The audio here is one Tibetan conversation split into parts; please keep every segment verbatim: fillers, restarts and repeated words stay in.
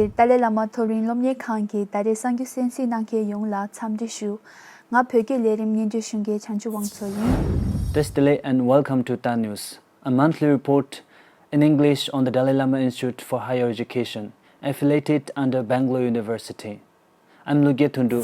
ཏཱ་ལའི་བླ་མ་མཐོ་རིམ་སློབ་གཉེར་ཁང་གི་ད་རེས་གསར་འགྱུར་གསན་གཟིགས་གནང་མཁན་ཡོངས་ལ་འཚམས་འདྲི་ཞུ། ང་བོད་སྐད་ལས་རིམ་སྙན་སྒྲོན་ཞུ་མཁན་བྱང་ཆུབ་དབང་མཚོ་ཡིན། Dear students, and welcome to Ta News, a monthly report in English on the Dalai Lama Institute for Higher Education, affiliated under Bangalore University. I'm Lugye Tundu.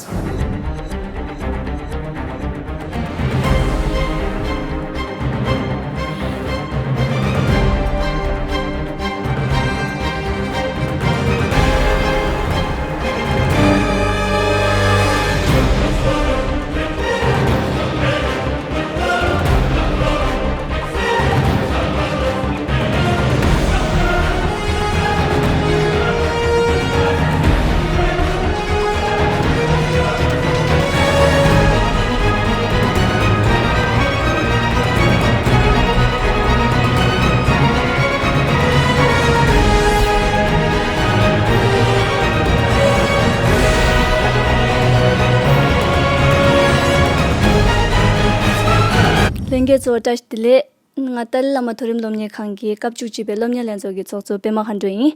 ལྷན་རྒྱས་ཚོ་བཀྲ་ཤིས་བདེ་ལེགས། ང་ཏཱ་ལའི་བླ་མ་མཐོ་རིམ་སློབ་གཉེར་ཁང་གི་སྐབས་བཅུ་གཅིག་པའི་སློབ་གཉེར་ལྷན་ཚོགས་ཀྱི་ཚོགས་གཙོ་པད་མ་མཁའ་འགྲོ་ཡིན།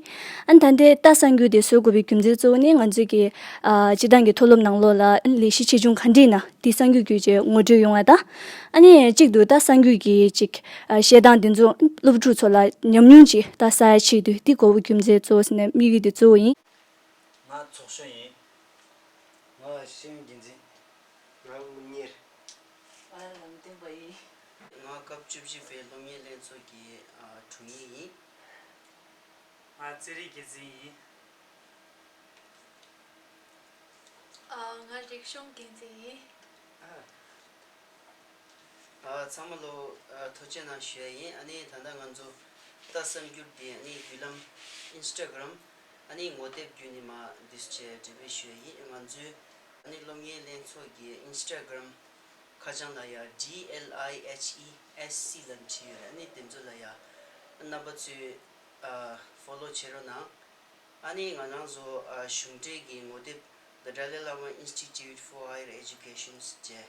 ཨ་ནི་ད་ལྟའི་རྟ་གསར་འགྱུར་དེ་བཟོ་དགོས་པའི་རྒྱུ་མཚན་གཙོ་བོ་ནི་ང་ཚོས་ཀྱི་ཨ་སྤྱིར་བཏང་གི་མཐོ་སློབ་ནང་ལོགས་ལ་ལས་གཞི་ཆེ་ཆུང་ག་འདྲ་ཡིན་ན་དེ་གསར་འགྱུར་བརྒྱུད་བྱས་ངོ་སྤྲོད་ཡོང་བ་དང་། ཨ་ནི་གཅིག་ཏུ་རྟ་གསར་འགྱུར་གྱི་ཅིག་ཨ་བཤད་སྟངས་དེ་ཚོ་སློབ་ཕྲུག་ཚོ་ལ་ཉམས་མྱོང་ཅིག་ད་བསགས་ཡ་ཆེད་དུ་དེ་དགོས་པའི་རྒྱུ་མཚན་གཙོ་བོ་ཟེར་ནས་དམིགས་ཡུལ་དེ་གཙོ་བོ་ཡིན། ང་ཚོགས་གཞོན་ཡིན། ང་ཤེས་ཡོན་འགན་འཛིན། ང་དངུལ་གཉེར། ང་ལམ་སྟོན་པ་ཡིན། ང་སྐབས་བཅུ་བཞི་པའི་སློབ་གཉེར་ལྷན་ཚོགས་ཀྱི་ཨ་དྲུང་ཡིག་ཡིན། ང་རྩེད་རིགས་འགན་འཛིན་ཡིན། ཨ། ང་རིག་གཞུང་འགན་འཛིན་ཡིན། ཨ། ཨ། ཚང་མ་ལོ་ཨ་ཐུགས་རྗེ་གནང་ཞུ་ཡ་ཡིན། ཨ་ནི་ད་ལྟ་ང་ཚོ་རྟ་གསར་འགྱུར་འདི་ཨ་ནི་བརྒྱུད་ལམ་ཨིན་སི་ཊ་གྷི་རམ་ཨ་ནི་ངོ་དེབ་བརྒྱུད་ནས་མར་འདི་བྱས་འགྲེམས་སྤེལ་ཞུ་ཡ་ཡིན། ང་ཚོའི་ཨ་ནི་སློབ་གཉེར་ལྷན་ཚོགས་ཀྱི་ཨིན་སི་ཊ་གྷི་རམ་ཁ་བྱང་ལ་ཡ་ཌི་ཨེལ་ཨའི་ཨེཆ་ཨི་ཨེས་སི་ལབ་བྲིས་ཡོད་རེད། ཨ་ནི་དེ་ཚོ་ལ་ཡ་རྣམ་པ་ཚོས་ཨ་ཕོ་ལོ་བྱེད་རོགས་གནང་། ཨ་ནི་ང་རང་ཚོ་ཨ་གཞུང་འབྲེལ་གྱི་ངོ་དེབ། The Dalai Lama Institute for Higher Education ཟེར་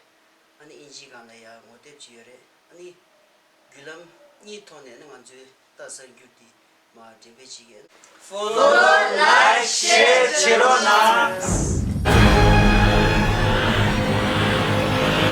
བྱས། ཨ་ནི་ཨིན་ཇིའི་སྒང་ལ་ཡ་ངོ་དེབ་ཅིག་ཡོད་རེད། ཨ་ནི་བརྒྱུད་ལམ་གཉིས་ཐོག་ནས་ནི་ང་ཚོའི་རྟ་གསར་འགྱུར་འདི་མར་འགྲེམས་སྤེལ་བྱེད་ཀྱི་ཡོད། Follow, like, share བྱེད་རོགས་གནང་།